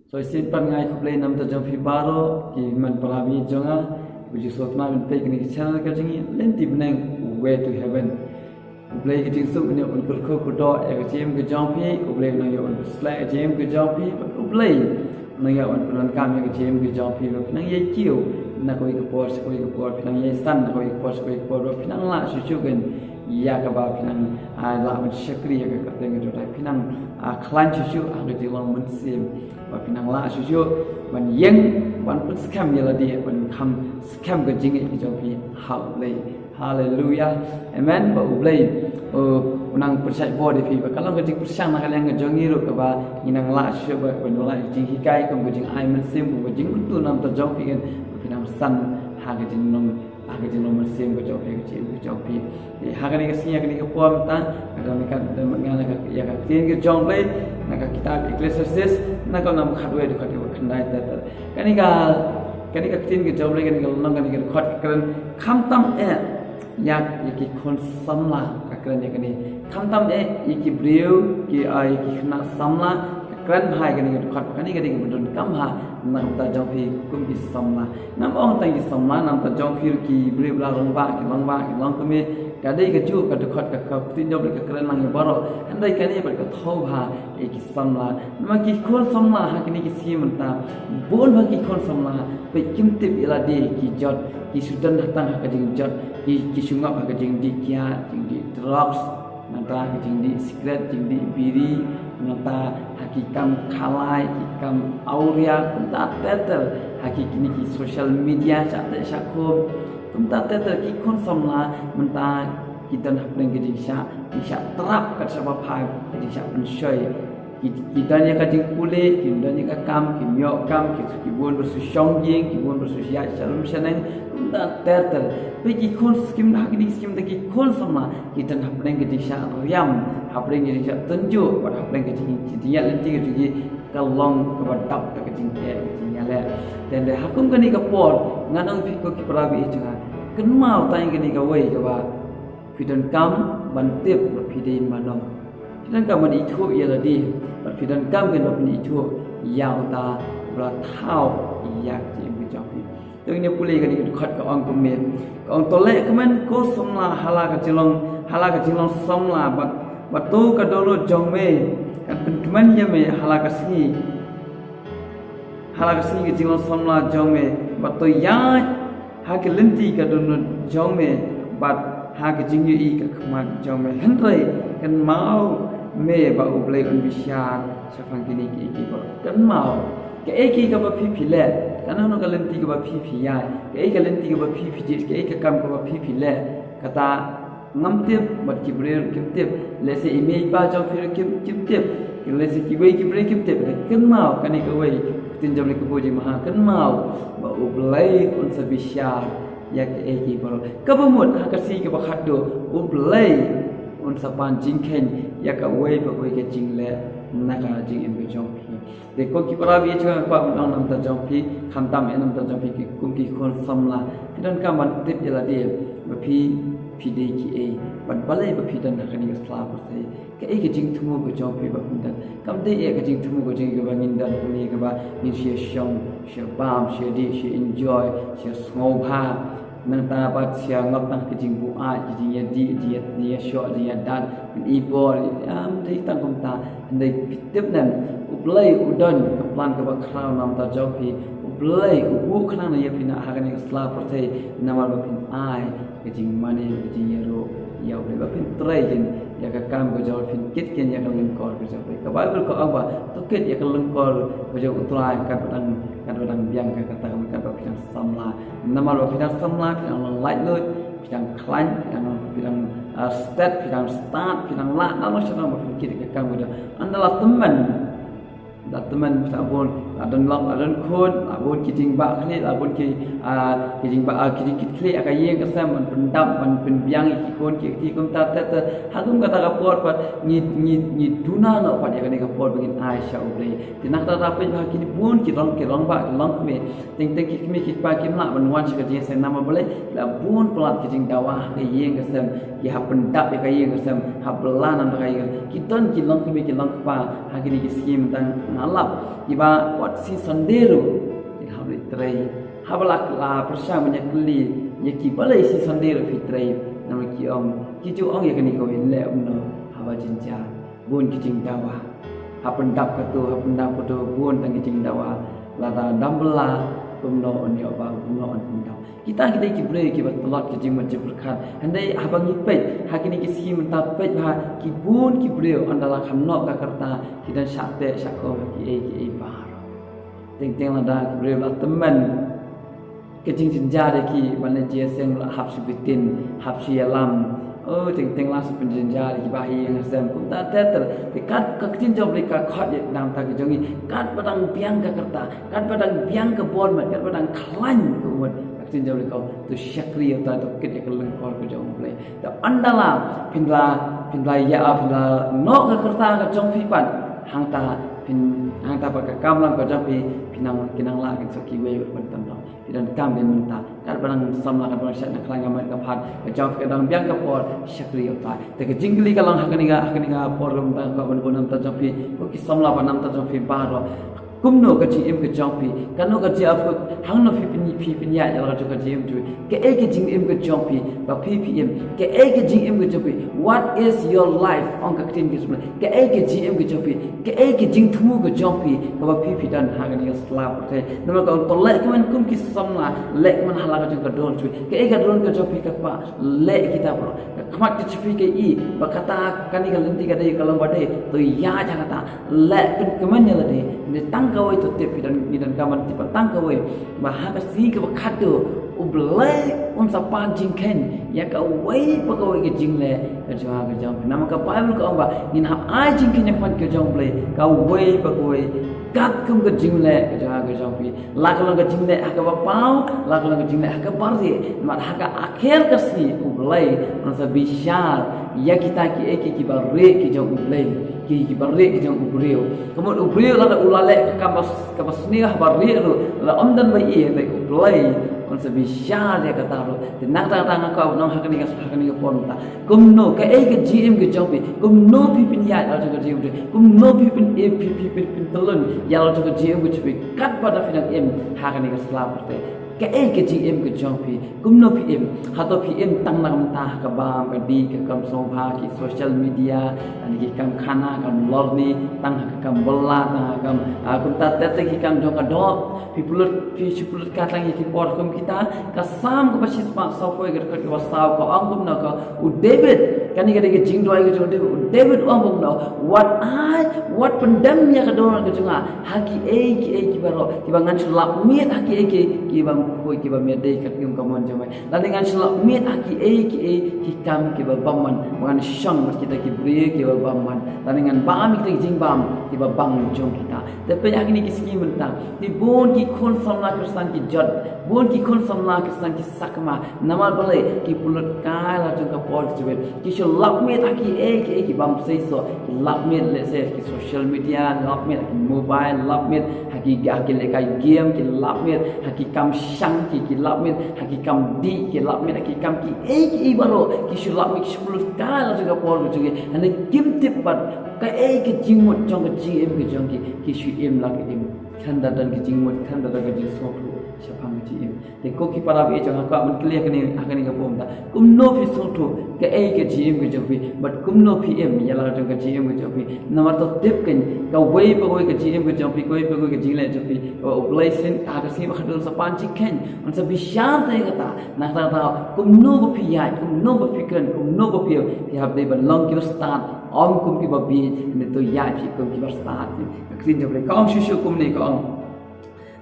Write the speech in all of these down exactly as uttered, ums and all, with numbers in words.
So, shisien pat nga ai khublei namar jong phi baroh ki hynmen para bangeit jong nga, ba ju sngewtynnat ban peit kane ka channel ka jong ngi, Lynti Bneng, Way to Heaven. U Blei ka jingsuk un ïa un kyrkhu kyrdoh ïa ka jingim ka jong phi, U Blei un ïa un pynsleh ïa ka jingim ka jong phi, bad U Blei un ïa un pyndonkam ïa ka jingim ka jong phi, ba phi nang ïa kiew na kawei ka por sha kawei ka por, phi nang ïa san na kawei ka por sha kawei ka por, ba phi nang lah shuh shuh kan ïa kaba phi nang, ah, lah ban shakri ïa ka kyrteng ka jong U Trai, phi nang, ah, khlaiñ shuh shuh ha ka jinglong mynsiem, ba phi nang lah shuh shuh ban ïeng, ban pynskhem ïa lade, ban kham skhem ka jingngeit ka jong phi ha U Blei. Haleluya. Amen. Ba U Blei, uh, u nang pynshait bor ïa phi, ba ka long ka jingpyrshang na ka liang ka jong ngi ruh, kaba ngi nang lah shuh ba, ban ïoh ïa ka jinghikai, kum ka jingai mynsiem, kum ka jingkyntu namar jong phi kan, ba phi nang san ha ka jinglong, ha ka jinglong mynsiem ka jong phi, ka jingim ka jong phi. Eh, ha kane ka sngi, ha kane ka por mynta, nga dang ïa ka, ïa ka ktien ka jong U Blei na ka kitab Ecclesiastes, na ka lynnong khatwei, dkhot kaba khyndai ter ter. Kane ka, kane ka ktien ka jong U Blei, kane ka lynnong, kane ka dkhot ka kren khamtam eh ïa, ïa ki khun samla, ka kren ïa kane. Khamtam eh ïa ki briew, ki, ah, ïa ki khynnah samla, ka kren bha ïa kane ka dkhot, kane ka dei kaba donkam bha na ka bynta jong phi kum ki samla. Ngam ong tang ki samla, na ka bynta jong phi ruh ki briew ba la rangbah, ki rangbah, ki longkmie, ka dei kajuh ka dkhot, ka, ka ktien jong U Blei ka kren lang ïa baroh. Hynrei kane pat ka thew bha ïa ki samla. Namar ki khun samla ha kine ki sngi mynta, bun bha ki khun samla, peit kim tip ïa lade, ki jot, ki shu don tang ha ka jingjot, ki, ki shu ngop ha ka jingdih kiad, jingdih drugs, nangta ha ka jingdih sikret, jingdih biri, nangta ha ki kam khalai, ki kam awria, kumta ter ter, ha ki kine ki social media, shah teh shah khum, kumta ter ter, ki khun samla mynta ki don hapdeng ka jingshah, jingshah trap, kat shah ba phai, ka jingshah pynshoi. Ki, ki don ïa ka jingpule, ki don ïa ka kam, kim ïoh kam, ki, ki bun ba shu shong ïing, ki bun ba shu ïaid sha lum sha neng, kumta ter ter. Peit ki khun skim ha kine ki skim, da ki khun samla, ki don hapdeng ka jingshah riam, hapdeng ka jingshah tynjuh, bad hapdeng ka jing, jingïaid lynti ka jong ki, ka long kaba dap da ka jingeh, ka jingïaleh. Te hynrei ha kum kane ka por, ngan ong ïa phi ko ki para bangeit jong nga, kynmaw tang ïa kane kawei kaba phi donkam ban tip ba phi dei mano. Phi donkam ban ithuh ïa lade, bad phi donkam ban ithuh ïa uta uba la thaw ïa ka jingim ka jong phi. To ngin ïa pule kane ka dkhot, ka ong kumne. Ka ong, to leh kmen ko samla ha la ka jinglong, ha la ka jinglong samla, bad, bad to ka dohnud jong me kan pynkmen ïa me ha la ka sngi, ha la ka sngi ka jinglong samla jong me, bad to ïaid ha ka lynti ka dohnud jong me, bad ha ka jingïohi ka khmat jong me. Hynrei kynmaw me ba U Blei un bishar shaphang kine kiei kiei baroh. Kynmaw, kaei kaei kaba phi phi leh, kano kano ka lynti kaba phi phi ïaid, kaei ka lynti kaba phi phi jied, kaei ka kam kaba phi phi leh, kata ngam tip, bad ki briew kim tip. Lehse i mei i pa jong phi ruh kim, kim tip. Lehse kiwei ki briew kim tip. Kynmaw, kane kawei ka ktien jong U Blei kaba jingmaham, kynmaw ba U Blei un sa bishar ïa kaei kaei baroh. Kaba mut ha ka sngi kaba khatduh, U Blei un sa pan jingkheiñ ïa kawei pa kawei ka jingleh na ka jingim ka jong phi. Te ko ki para bangeit jong nga, kwah ban ong na ka bynta jong phi, khamtam eh na ka bynta jong phi ki kum ki khun samla, phi donkam ban tip ïa lade ba phi, phi dei kiei, bad balei ba phi don ha kane ka sla pyrthei. Kaei ka jingthmu ka jong phi ba phin don? Kam dei eh ka jingthmu ka jong ngi kaba ngin don hangne kaba ngin shu ïa shong, shu ïa bam, shu ïa dih, shu ïa enjoy, shu ïa sngewbha. Nangta bad shu ïa ngop tang ka jingbuaid, ka jingïadih, jingïa, jingïashoh, jingïadat, ban i bor, ym dei tang kumta. Hynrei phi tip ne em, U Blei u don ka plan kaba khraw na ka bynta jong phi. U Blei u buh khnang na ïa phi na ha kane ka sla pyrthei namar ba phin ai ka jingmane, ka jingïaroh ïa U Blei, ba phin trei kin ïa ka kam ka jong, phin kit kin ïa ka lyngkor ka jong U Blei. Ka Baibl ka ong ba to kit ïa ka lyngkor ka jong U Trai katba dang, katba dang biang, ka kata ka mut katba phi dang samla. Namar ba phi dang samla, phi dang long laitluid, phi dang khlaiñ, phi dang, phi dang, ah, stet, phi dang stad, phi dang lah, nang long sha nang ba phin kit ïa ka kam ka jong. Ynda la tymmen, la tymmen, la bun, la don lok, la don khun, la bun ki jingbah khlieh, la bun ki, ah, ki jingbah, ah, ki jingkit khlieh ha ka ïing ka sem, ban pyndap, ban pynbiang ïa ki khun ki kti, kumta ter ter. Ha kum kata ka por pat ngi, ngi, ngi duna noh pat ïa kane ka por ba ngin ai sha U Blei. Te na kata ka daw peit ba ha kine bun ki long, ki long ba, ki long kmie. Teng teng ki kmie ki kpa kim lah ban wan sha ka jingïaseng namar balei? La bun palat ki jingdawa ha ka ïing ka sem. Ki hap pyndap ïa ka ïing ka sem, hap bylla namar ka ïing. Ki don ki longkmie ki longkpa ha kine ki sngi mynta nga lap, kiba wat shi Sunday ruh kin hap leit trei. Haba la, la pyrshang ban ïakylli ïa ki balei shi Sunday ruh phi trei, namar ki ong, ki ju ong ïa kane kawei, leh kumno haba jynjar. Bun ki jingdawa. Hap pyndap kato, hap pyndap kato, bun tang ki jingdawa. Lada dang bylla, kumno un ïoh ba, kumno un pyndap. Kita ki dei ki briew kiba tlot ki jingmut jingpyrkhat. Hynrei haba ngi peit ha kine ki sngi mynta, peit ba ki bun ki briew ynda la kham noh ka rta ki dang shah teh shah kawei kiei kiei baroh. Teng teng lada ki briew la tymmen ka jingjynjar ïa ki ban leit jingïaseng, la hap shu bitin, hap shu ïalam. Oh, teng teng la shu pynjynjar ïa ki ba ha ïing ha sem. Kumta ter ter. Te kat ka ktien jong U Blei ka khot ïa nangta ki jong ngi, katba dang biang ka rta, katba dang biang ka bor met, katba dang khlaiñ ka ummat, ka ktien jong U Blei ka ong, to shakri ïa uta, to kit ïa ka lyngkor ka jong U Blei. Te ynda la phin la, phin la ïa, phin la noh ka rta ka jong phi pat, hangta phin, hangta pat ka kam lam ka jong phi, phin nang, kin nang lah kin sa kiwei ban tam dong. Phi donkam kin mynta. Katba dang samla, katba dang shait na khlaiñ ka met ka phad ka jong phi, ka dang biang ka por, shakri ïa uta. Te ka jingkylli ka long ha kane ka, ha kane ka por ka mynta, ka ban bun namar jong phi, ko ki samla bad namar jong phi baroh. Kumno ka jingim ka jong phi, kano ka jingim, hangno phi pyn, phi pynïaid ïa la ka jong ka jingim jong phi. Kaei ka jingim ka jong phi ba phi phi im. Kaei ka jingim ka jong phi. What is your life? Ong ka ktien ka jong phi. Kaei ka jingim ka jong phi. Kaei ka jingthmu ka jong phi kaba phi phi don ha kane ka sla pyrthei. Namar ka ong to leh kumne kum ki samla, leh kumne ha la ka jong ka dur jong phi. Kaei ka dur ka jong phi ka kwah, leh kita baroh. Ka khmat ka jong phi ka i ba kata kane ka lynti ka dei ka long ba dei, to ïaid ha kata. Leh pynkmen ïa lade. Ngi tang kawei to tip, ngi don, ngi donkam ban tip tang kawei ba ha ka sngi kaba khadduh U Blei un sa pan jingkheiñ ïa kawei pa kawei ka jingleh ka jong nga ka jong phi. Namar ka Baibl ka ong ba ngin hap ai jingkheiñ na khmat ka jong U Blei kawei pa kawei katkum ka jingleh ka jong nga ka jong phi. La ka long ka jingleh ha kaba paw, la ka long ka jingleh ha kaba rieh. Namar ha ka akher ka sngi U Blei un sa bishar ïa kita kiei kiei kiba rieh ki jong U Blei, ki, kiba rieh ki jong u briew. Ka mut u briew lada u la leh ka kam ba, kaba sniew haba rieh ruh, lada ym don ba ïeit, U Blei un sa bishar ïa kata ruh. Te nangta, nangta nga kwah ban ong ha kane ka, ha kane ka por mynta. Kumno, kaei ka jingim ka jong phi, kumno phi pynïaid ïa la jong ka jingim jong phi, kumno phi pyn, eh, phi, phi, phi, pyntyllun ïa la jong ka jingim ka jong phi, katba da phi dang im ha kane ka sla pyrthei. Kaei ka jingim ka jong phi, kumno phi im, hato phi im tang na ka bynta ha ka bam ka dih, ka kam sngewbha, ki social media, ki kam khana, kam lorni, tang ha ka kam bylla, tang ha ka kam, ah, kumta ter ter ki kam jong ka doh, phi pynlut, phi shu pynlut ka tang ïa ki por kum kita, ka Salm kaba shispah sawphew wei ka dkhot kaba saw ka ong kumno, ka u David, kane ka dei ka jingduwai ka jong u David, u David u ong kumno, wat ai, wat pyndem ïa ka dohnud ka jong nga ha kiei kiei kibaroh, kiba ngan shu lap miet ha kiei kiei kiba mkhuid kiba miet dei katkum ka mon jong me. Lane ngan shu lap miet ha kiei kiei ki kam kiba bymman, ba ngan shong bad kita ki briew kiba bymman. Lane ngan bam ïa kita ki jingbam kiba bang jong kita. Te peit ha kine ki sngi mynta, ki bun ki khun samla Khristan ki jot, bun ki khun samla Khristan ki sakma. Namar balei? Ki pynlut kai la jong ka por ka jong phi. Ki shu lap miet ha kiei kiei ki bym seisoh. Ki lap miet, let's say, ki social media, lap miet ha ki mobile, lap miet ha ki, ha ki lehkai game, ki lap miet ha ki kam shang, ki, ki lap miet ha ki kam dih, ki lap miet ha ki kam kiei kiei baroh. Ki shu lap miet, ki shu pynlut kai la jong ka por ka jong phi. Hynrei kim tip pat kaei ka jingmut jong ka jingim ka jong ki, ki shu im la ka im. Khlem da don ka jingmut, khlem da don ka jingsngewthuh shaphang ka jingim. Te ko ki para baieit jong nga, nga kwah ban kylli ha kane, ha kane ka por mynta. Kumno phi sngewthuh kaei ka jingim ka jong phi, bad kumno phi im ïa la jong ka jingim ka jong phi. Namar to tip kein, kawei pa kawei ka jingim ka jong phi, kawei pa kawei ka jingleh jong phi, ka U Blei shisien ha ka sngi ba khadduh un sa pan jingkheiñ, un sa bishar ïa kata. Nangta kumno ba phi ïaid, kumno ba phi kren, kumno ba phi, phi hap dei ban long kiba stad, ym kum kiba bieit, ne to ïaid phi kum kiba stad. Ka ktien jong U Blei ka ong shuh shuh kumne, ka ong.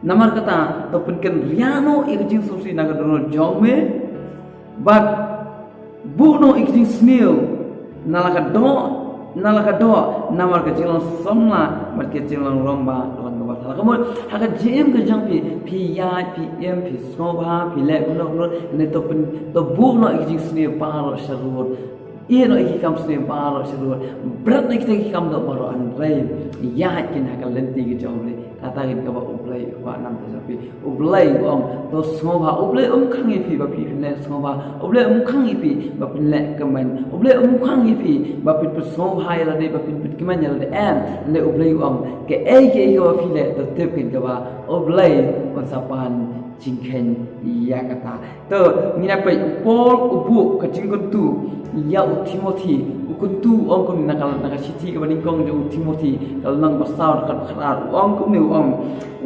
Namar kata, to pynkynriah noh ïa ka jingsngewsih na ka dohnud jong me, bad buh noh ïa ka jingsniew na la ka doh, na la ka doh, namar ka jinglong samla bad ka jinglong rangbah ka long kaba thala. Ka mut ha ka jingim ka jong phi, phi ïaid, phi im, phi sngewbha, phi leh kumno kumno, ne to pyn, to buh noh ïa ka jingsniew baroh sharud. Ïa noh ïa ki kam sniew baroh sha ruh. Bret noh kita ki kam doh baroh, hynrei ïa kin ha ka lynti ka jong U Blei. Kata kin kaba U Blei u kwah na ka bynta jong phi. U Blei u ong to sngewbha. U Blei um khang ïa phi ba phin leh sngewbha. U Blei um khang ïa phi ba phin leh kmen. U Blei um khang ïa phi ba phin pynsngewbha ïa lade, ba phin pynkmen ïa lade, em. Hynrei U Blei u ong kaei kaei kaba phi leh to tip kin kaba U Blei un sa pan jingkheiñ ïa kata. To, ngin ïa peit u Paul u buh ka jingkyntu ïa u Timothy, u kyntu u ong kumne na ka, na ka shithi kaba nyngkong jong u Timothy, ka lynnong ba saw, ka dkhot ar, u ong kumne, u ong,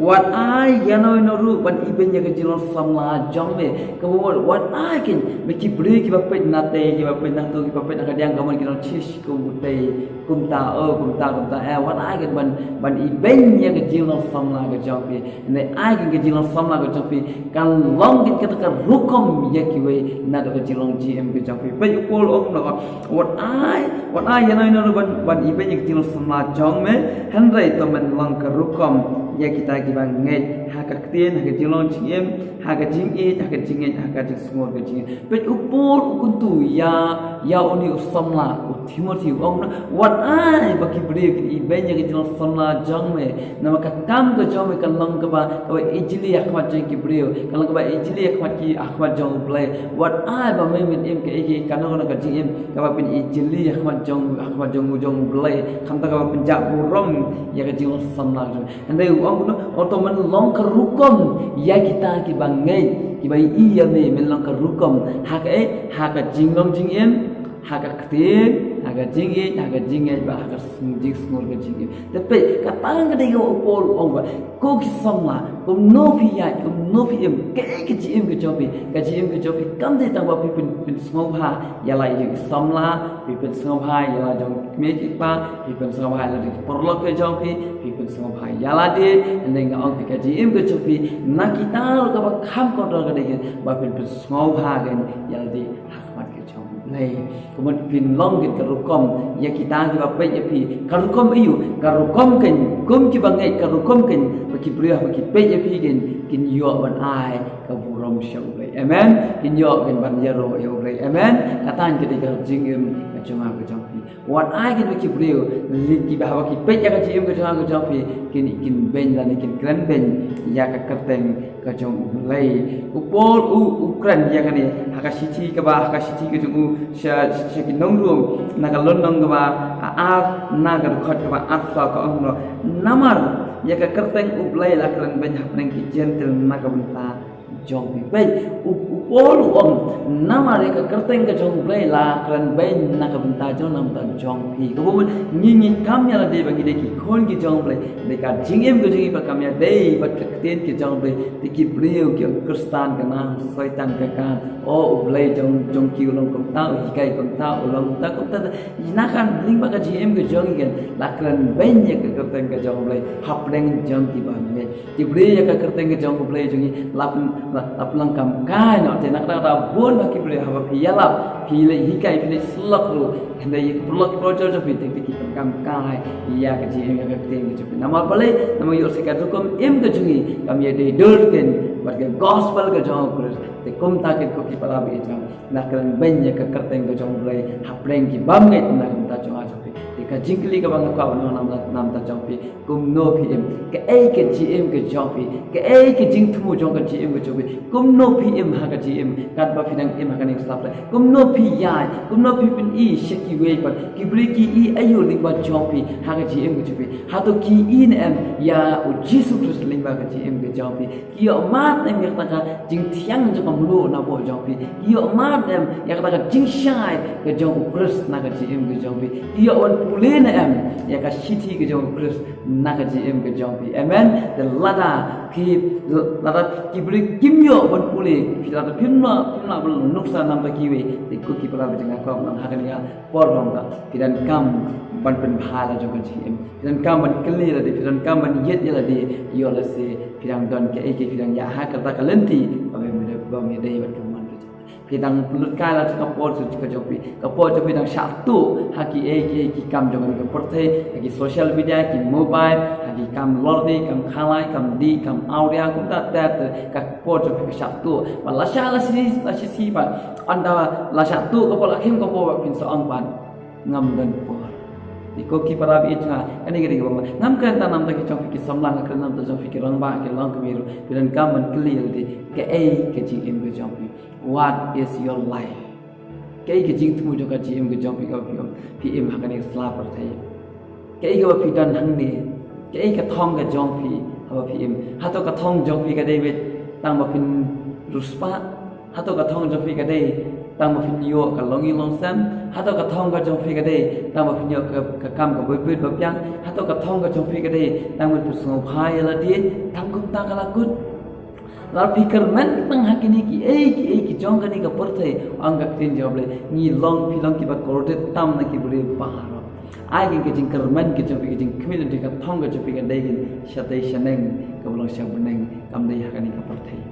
wat ai ïa no ïa no ruh ban ibeiñ ïa ka jinglong samla jong me. Kaba mut wat ai kin, ba ki briew kiba peit na te, kiba peit na to, kiba peit na ka diang kamon ki long shish kum u tei. Kumta, oh, kumta, kumta, eh, wat ai kin ban, ban ibeiñ ïa ka jinglong samla ka jong phi. Hynrei ai kin ka jinglong samla ka jong phi kan long kin kata ka rukom ïa kiwei naduh ka jinglong jingim ka jong phi. Peit u Paul u ong noh, wat ai, wat ai ïa no ïa no ruh ban, ban ibeiñ ïa ka jinglong samla jong me. Hynrei to men long ka rukom ïa kita kiba ngeit ha ka ktien, ha ka jinglong jingim, ha ka jingïeit, ha ka jingngeit, ha ka jingsngur ka jingngeit. Peit u Paul u kyntu ïa, ïa une u samla u Timothy u ong, wat ai ba ki briew kin ibeiñ ïa ka jinglong samla jong me. Namar ka kam ka jong me ka long kaba, kaba ijli ha khmat jong ki briew, ka long kaba ijli ha khmat ki, ha khmat jong U Blei. Wat ai ba me men im kaei kaei kano kano ka jingim kaba pynijli ha khmat jong, ha khmat jong, jong U Blei. Khamtam kaba pynjah burom ïa ka jinglong samla jong me. Hynrei u ong kumno, to men long ka rukom ïa kita kiba ngeit, kiba ïohi ïa me, men long ka rukom ha kaei, ha ka jinglong jingim, ha ka ktien, ha ka jingïeit, ha ka jingngeit bad ha ka sng-, jingsngur ka jingim. Te peit, kata ka dei kaba u Paul u ong ba, ko ki samla, kumno phi ïaid, kumno phi im, kaei ka jingim ka jong phi, ka jingim ka jong phi kam dei tang ba phi pyn, pynsngewbha ïa la ïa ki samla, phi pynsngewbha ïa la jong ki kmie ki kpa, phi pynsngewbha ïa la jong ki paralok ka jong phi, phi pynsngewbha ïa lade. Hynrei nga ong phi ka jingim ka jong phi na kita ruh kaba kham kordor ka dei ba phin pynsngewbha kein ïa lade ha khmat ka jong U Blei. Kumno phin long kein ka rukom ïa kita kiba peit ïa phi. Ka rukom aïu? Ka rukom kein kum kiba ngeit, ka rukom kein ba ki briew ba ki peit ïa phi kein kin ïoh ban ai ka burom sha U Blei. Amen. Kin ïoh kein ban ïaroh ïa U Blei. Amen. Kata ka dei ka jingim ka jong nga ka jong phi. Wat ai kein ba ki briew leit kiba haba ki peit ïa ka jingim ka jong nga ka jong phi kin, kin beiñ lane kin kren beiñ ïa ka kyrteng ka jong U Blei. U Paul u, u kren ïa kane ha ka shithi kaba, ha ka shithi ka jong u sha, sha ki nong Rom, na ka lynnong kaba ar, na ka dkhot kaba arphew saw ka ong kumno, namar ïa ka kyrteng U Blei la kren beiñ hapdeng ki Jentil na ka bynta jong phi. Peit, u, u Paul u ong, namar ïa ka kyrteng ka jong U Blei la kren beiñ na ka bynta jong, na ka bynta jong phi. Kaba mut ngi, ngi kam ïa lade ba ngi dei ki khun ki jong U Blei. Dei ka jingim ka jong ngi ba kam ïa dei bad ka ktien ka jong U Blei. Te ki briew ki ong Khristan ka nam, Soitan ka kam. O U Blei jong, jong ki u long kumta, u hikai kumta, u long kumta, kumta. Na ka lyngba ka jingim ka jong ngi kein la kren beiñ ïa ka kyrteng ka jong U Blei hapdeng jong kiba ngeit. Ki briew ïa ka kyrteng ka jong U Blei jong ngi la pyn, la, la pynlong kam kai noh. Te na kata ka daw bun ba ki briew haba phi ïalap, phi leit hikai, phi leit syllok ruh, hynrei ïa ki paralok ki parajor jong phi te ki pynkham kai ïa ka jingim ïa ka kyrteng ka jong phi. Namar balei? Namar ïoh shisha ka rukom im ka jong ngi kam ïadei dur kein bad ka gospel ka jong U Khrist. Te kumta kein ko ki para bangeit jong nga, la kren beiñ ïa ka kyrteng ka jong U Blei hapdeng ki bym ngeit na ka bynta jong nga jong phi. Te ka jingkylli kaba nga kwah ban ong na, na bynta jong phi, kumno phi im, kaei ka jingim ka jong phi, kaei ka jingthmu jong ka jingim ka jong phi, kumno phi im ha ka jingim katba phi dang im ha kane ka slap te, kumno phi ïaid, kumno phi pyni sha kiwei pat, ki briew ki i aïu lyngba jong phi ha ka jingim ka jong phi? Hato ki i ne em ïa U Jisu Khrist lyngba ka jingim ka jong phi? Ki ïoh mad ne em ïa kata ka jingthiang jong ka mluh na bor jong phi? Ki ïoh mad ne em ïa kata ka jingshai ka jong U Khrist na ka jingim ka jong phi? Ki ïoh wan pule ne em ïa ka shithi ka jong U Khrist na ka jingim ka jong phi? Amen. Te lada ki, lada ki briew kim ïoh wan pule, lada phim lah, phim lah ban nuksa na bynta kiwei, te ko ki para bangeit jong nga, ko nang ha kane ka por ba phi donkam ban pynbha la jong ka jingim. Phi donkam ban kylli lade, phi donkam ban ïeit ïa lade, ïoh lehse phi dang don kaei kaei phi dang ïa ha kata ka lynti ba me, ba me dei bad ka mon ka jong. Phi dang pynlut kai la ka por jong ka jong phi. Ka por jong phi dang shah tuh ha ki ei ki ei ki kam jong ka pyrthei, ha ki social media, ki mobile, ha ki kam lorni, kam khalai, kam dih, kam awria, kumta ter ter ka por jong phi ka shah tuh. Ba la shah la shi la shi shi ba ynda la shah tuh ka por la khim ka por ba phin sa ong ba ngam don por. Te ko ki para baieit jong nga, kane ka dei kaba ngam kren tang namta ki jong phi ki samla, nga kren namta jong phi ki rangbah, ki longkmie ruh. Phi donkam ban kylli ïa lade, kaei ka jingim ka jong phi? What is your life? Kaei ka jingthmu jong ka jingim ka jong phi kaba phi im, phi im ha kane ka sla pyrthei? Kaei kaba phi don hangne? Kaei ka thong ka jong phi haba phi im? Hato ka thong jong phi ka dei beit tang ba phin riewspah? Hato ka thong jong phi ka dei tang ba phin ïoh ka longïing longsem? Hato ka thong ka jong phi ka dei tang ba phin ïoh ka, ka kam kaba bit ba biang? Hato ka thong ka jong phi ka dei tang ba phin sngewbha ïa lade? Tang kumta ka la kut. Lada phi kyrmen tang ha kine ki ei ki ei ki jong kane ka pyrthei, ong ka ktien jong U Blei, ngi long, phi long kiba kordit tam na ki briew baroh. Ai kane ka jingkyrmen ka jong phi, ka jingkhmih lynti, ka thong ka jong phi ka dei kane shatei shaneng kaba long sha bneng, kam dei ha kane ka pyrthei.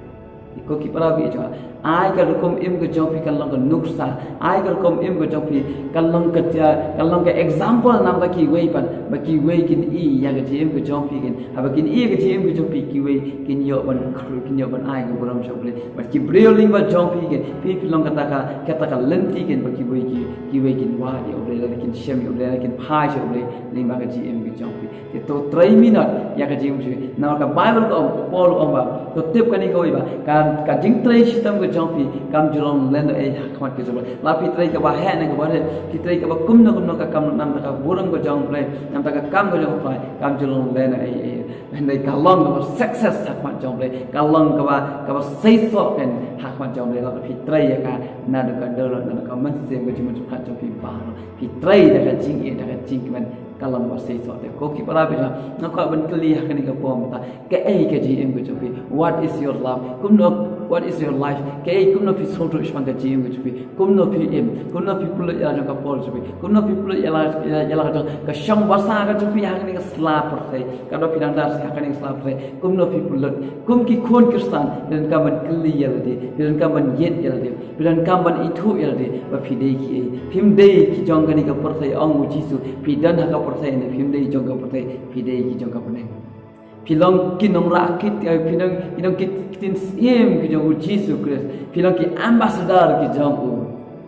Te ko ki para baieit jong nga, ai ka rukom im ka jong phi kan long ka nuksa, ai ka rukom im ka jong phi kan long ka ja-, kan long ka example namta kiwei pat, ba kiwei kin ïohi ïa ka jingim ka jong phi kin. Haba kin ïohi ïa ka jingim ka jong phi, kiwei kin ïoh ban kru-, kin ïoh ban ai ka burom sha U Blei. Bad ki briew lyngba jong phi kin, phi, phi long kata ka, kata ka lynti kin ba kiwei ki, kiwei kin wad ïa U Blei, lada kin shem ïa U Blei, lada kin phai sha U Blei lyngba ka jingim ka jong phi. Te to trei minot ïa ka jingim jong phi. Namar ka Baibl ka ong, u Paul u ong ba, to tip kane kawei ba ka, ka jingtrei shitom ka jong phi kam ju long lehnohei ha khmat ka jong U Blei. La phi trei kaba heh ne kaba rit, phi trei kaba kumno kumno ka kam, namta ka burom ka jong U Blei, namta ka kam ka jong U Blei, kam ju long lehnohei. Hynrei ka long kaba success ha khmat jong U Blei, ka long kaba, kaba seisoh ken ha khmat jong U Blei lada phi trei ïa ka naduh ka dohnud, naduh ka mynsiem, ka jingmut jingpyrkhat jong phi baroh. Phi trei da ka jingïeit, da ka jingkmen, ka long ba seisoh. Te ko ki para baieit jong nga, nga kwah ban kylli ha kane ka por mynta, kaei ka jingim ka jong phi? What is your life? Kumno, what is your life? Kaei, kumno phi sngewthuh shaphang ka jingim ka jong phi? Kumno phi im? Kumno phi pynlut ïa la jong ka por jong phi? Kumno phi pynlut ïa la, ïa la, ïa la ka jong ka shong basa ka jong phi ha kane ka sla pyrthei? Katba phi dang don ha kane ka sla pyrthei, kumno phi pynlut? Kum ki khun Khristan, phi donkam ban kylli ïa lade, phi donkam ban ïeit ïa lade, phi donkam ban ithuh ïa lade ba phi dei kiei. Phim dei ki jong kane ka pyrthei, ong U Jisu. Phi don ha ka pyrthei ne phim dei jong ka pyrthei, phi dei ki jong ka bneng. Phi long ki nongrah kit, eh, phi long, phi long ki ktien syiem ki jong U Jisu Khrist. Phi long ki ambassador ki jong u.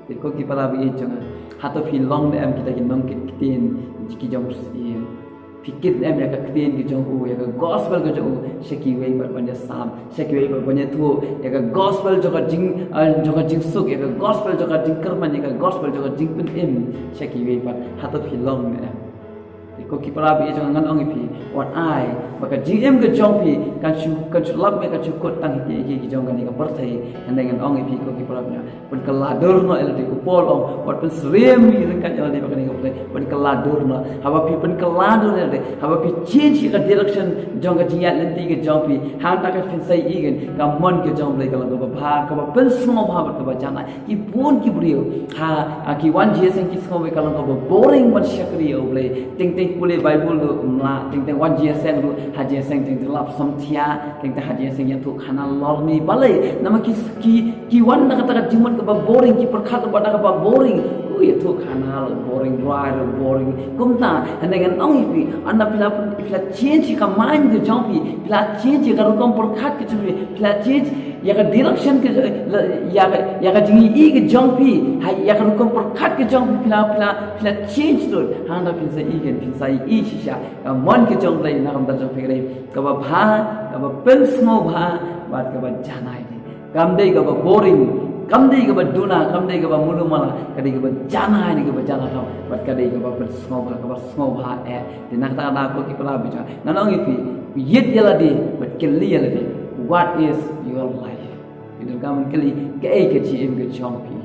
Te ko ki para baieit jong nga, hato phi long ne em kita ki nongkit ktien ki jong u syiem? Phi kit ne em ïa ka ktien ka jong u, ïa ka gospel ka jong u sha kiwei pat ban ïasam, sha kiwei pat ban ïathuh ïa ka gospel jong ka jing, eh, jong ka jingsuk, ïa ka gospel jong ka jingkyrmen, ïa ka gospel jong ka jingpynim sha kiwei pat? Hato phi long ne em? Te ko ki para baieit jong nga, ngan ong ïa phi, wat ai ba ka jingim ka jong phi kan shu, kan shu lap mih, kan shu kut tang ha ki, ki, ki jong kane ka pyrthei. Hynrei ngan ong ïa phi ko ki para baieit, pynkylla dur noh ïa lade. U Paul u ong, wat pynsyriem ryngkat ïa lade bad kane ka pyrthei. Pynkylla dur noh. Haba phi pynkylla dur ïa lade, haba phi change ïa ka direction jong ka jingïaid lynti ka jong phi, hangta ka phin sa ïohi ken ka mon ka jong U Blei ka long kaba bha, kaba pynsngewbha bad kaba janai. Ki bun ki briew ha, ha ki wan jingïaseng ki sngew ba ka long kaba boring ban shakri ïa U Blei. Teng teng pule Baibl ruh ym lah, teng teng wan jingïaseng ruh, ha jingïaseng teng teng lap samthiah, teng teng ha jingïaseng ïathuh khana lorni. Balei? Namar ki, ki, ki wan na kata ka jingmut kaba boring, ki pyrkhat ruh ba na kaba boring. U ïathuh khana ruh boring, rwai ruh boring. Kumta, hynrei ngan ong ïa phi, ynda phi la, phi la change ïa ka mind ka jong phi, phi la change ïa ka rukom pyrkhat ka jong phi, phi la change ïa ka direction ka, la, ïa ka, ïa ka jingïohi ka jong phi, ha, ïa ka rukom pyrkhat ka jong phi, phi la, phi la, phi la change lut. Hangta phin sa ïohi ken, phin sa ïohi shisha ka mon ka jong U Blei na ka bynta jong phi ka dei kaba bha, kaba pynsngewbha bad kaba janai. Kam dei kaba boring, kam dei kaba duna, kam dei kaba mulu mala, ka dei kaba janai ne kaba janai thaw, bad ka dei kaba pynsngewbha, kaba sngewbha eh. Te na kata ka daw ko ki para baieit jong nga, ngan ong ïa phi, ïeit ïa lade bad kylli ïa lade, what is your life? Phi donkam ban kylli, kaei ka jingim ka jong phi?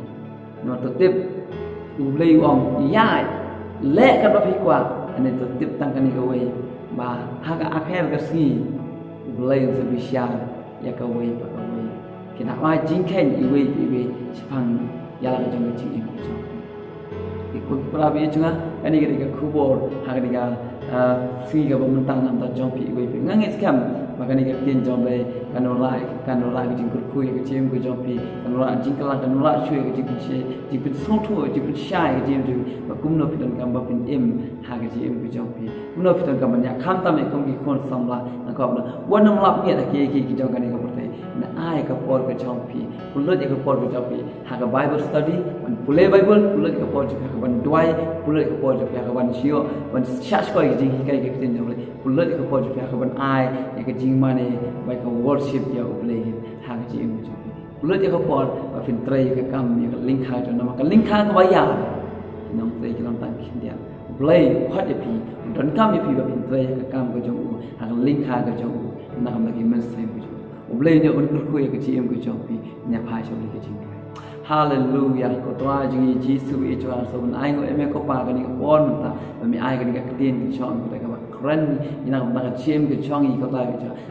Namar to tip, U Blei u ong, ïaid, leh katba phi kwah. Hynrei to tip tang kane kawei, ba ha ka akher ka sngi U Blei un sa bishar ïa kawei pa kawei. Ki nang ai jingkheiñ iwei pa iwei shaphang ïa la ka jong ka jingim ka jong phi. Te ko ki para baieit jong nga, kane ka dei ka khubor ha kane ka Ah, sngi kaba mynta namta jong phi iwei pa iwei. Nga ngeit skhem ba kane ka ktien jong U Blei kan wanrah, kan wanrah ka jingkyrkhu ïa ka jingim ka jong phi, kan wanrah jingkylla, kan wanrah shuh ïa ka jingpynshai, jingpynsngewthuh, jingpynshai ïa ka jingim jong phi, ba kumno phi donkam ban pynim ha ka jingim ka jong phi. Kumno phi donkam ban ïa, khamtam ïa kum ki khun samla, nga kwah ban wan nym lap ngiat ha kiei kiei ki jong kane ka pyrthei. Nang ai ka por ka jong phi, pynlut ïa ka por ka jong phi ha ka Bible study, ban pule Bible, pynlut ïa ka por jong phi ha ka ban duwai, pynlut ïa ka por jong phi ha ka ban shu ïoh ban shah shkor ïa ka jinghikai ka ktien jong U Blei, pynlut ïa ka por jong phi ha ka ban ai ïa ka jingmane bad ka worship ïa U Blei ha ka jingim ka jong phi. Pynlut ïa ka por ba phin trei ïa ka kam, ïa ka lyngkha jong U, namar ka lyngkha kaba ïar, nang trei ka long tang khyndiat. U Blei u khot ïa phi, u donkam ïa phi ba phin trei ïa ka kam ka jong u ha ka lyngkha ka jong u, na ka bynta ki mynsiem ka jong u. U Blei un ïoh ban kyrkhu ïa ka jingim ka jong phi. Ngi phai sha U Blei ka jingduwai. Haleluya. Ko Trai jong ngi Jisu, i Trai, sngewbha ban ai nguh ïa me ko Pa kane ka por mynta, ba me ai kane ka ktien ka jong, ko Trai, kaba kren ïa na ka bynta ka jingim ka jong ngi, ko Trai,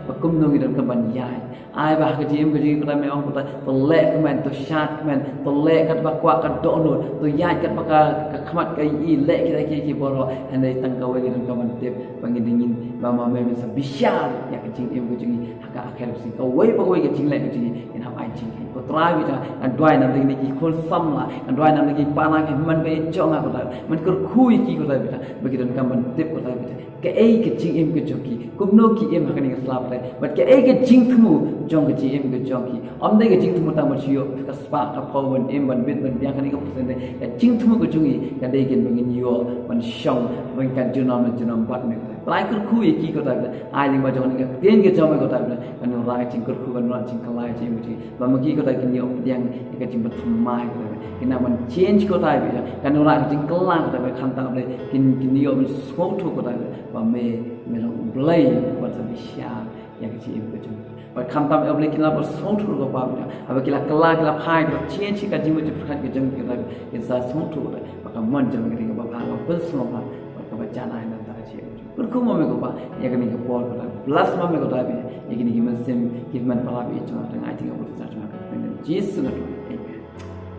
ba kumno ngi donkam ban ïaid. Ai ba ha ka jingim ka jong ngi, ko Trai, me ong, ko Trai, to leh kmen, to shad kmen, to leh katba kwah ka dohnud, to ïaid katba ka, ka khmat ka ïohi, leh kita kiei kiei baroh. Hynrei tang kawei ngi donkam ban tip, ba ngi dang ngin, ba ma me, me sa bishar ïa ka jingim ka jong ngi ha ka akhir ka sngi. Kawei pa kawei ka jingleh ka jong ngi, ngin hap ai jingim. Ko Trai, bita ngan duwai namar kine ki khun samla, ngan duwai namar ki para ki hynmen ba ïeit jong nga, ko Trai, men kyrkhu ïa ki, ko Trai, bita ba ki donkam ban tip, ko Trai, bita kaei ka jingim ka jong ki, kumno ki im ha kane ka sla pyrthei, bad kaei ka jingthmu jong ka jingim ka jong ki. Ym dei ka jingthmu tang ban shu ïoh ka spah ka phew ban im, ban bit ban biang ha kane ka pyrthei, hynrei ka jingthmu ka jong ngi ka dei kin ba ngin ïoh ban shong ryngkat junom la junom bad me, ko Trai. Trai, kyrkhu ïa ki, ko Trai, bita ai lyngba jong kane ka ktien ka jong me, ko Trai, bita kan wanrah ka jingkyrkhu, kan wanrah jingkylla ïa ka jingim ka jong ngi. Ba ma ki, ko Trai, kin ïoh pdiang ïa ka jingpynthymmai, ko Trai, kin nang ban change, ko Trai, bita kan wanrah ka jingkylla, ko Trai, bita khamtam, ko Trai, kin, kin ïoh ban sngewthuh, ko Trai, bita ba me, me long U Blei uba sa bishar ïa ka jingim ka jong ngi. Bad khamtam, eh, U Blei, kin lah ban sngewthuh, ko Pa, bita haba ki la kylla, ki la phai, ki la change ïa ka jingmut jingpyrkhat ka jong ki, ko Trai, kin sa sngewthuh, ko Trai, ba ka mon jong me ka dei kaba bha, kaba pynsngewbha bad kaba janai na ka bynta ka jingim. Kyrkhu ma me, ko Pa, ïa kane ka por, ko Trai. Bless ma me, ko Trai, ïa kine ki mynsiem ki hynmen para baieit jong nga, tang ai, tang ai, ko Trai, jong nga, ha ka kyrteng Jisu nga duwai. Amen.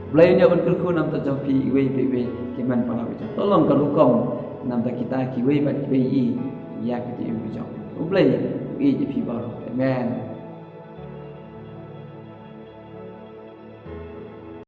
U Blei un ïoh ban kyrkhu namar jong phi iwei pa iwei ki hynmen para baieit jong nga. To long ka rukom namar kita kiwei pat kiwei, ïa ka jingim ka jong phi. U Blei u ïeit ïa phi baroh. Amen.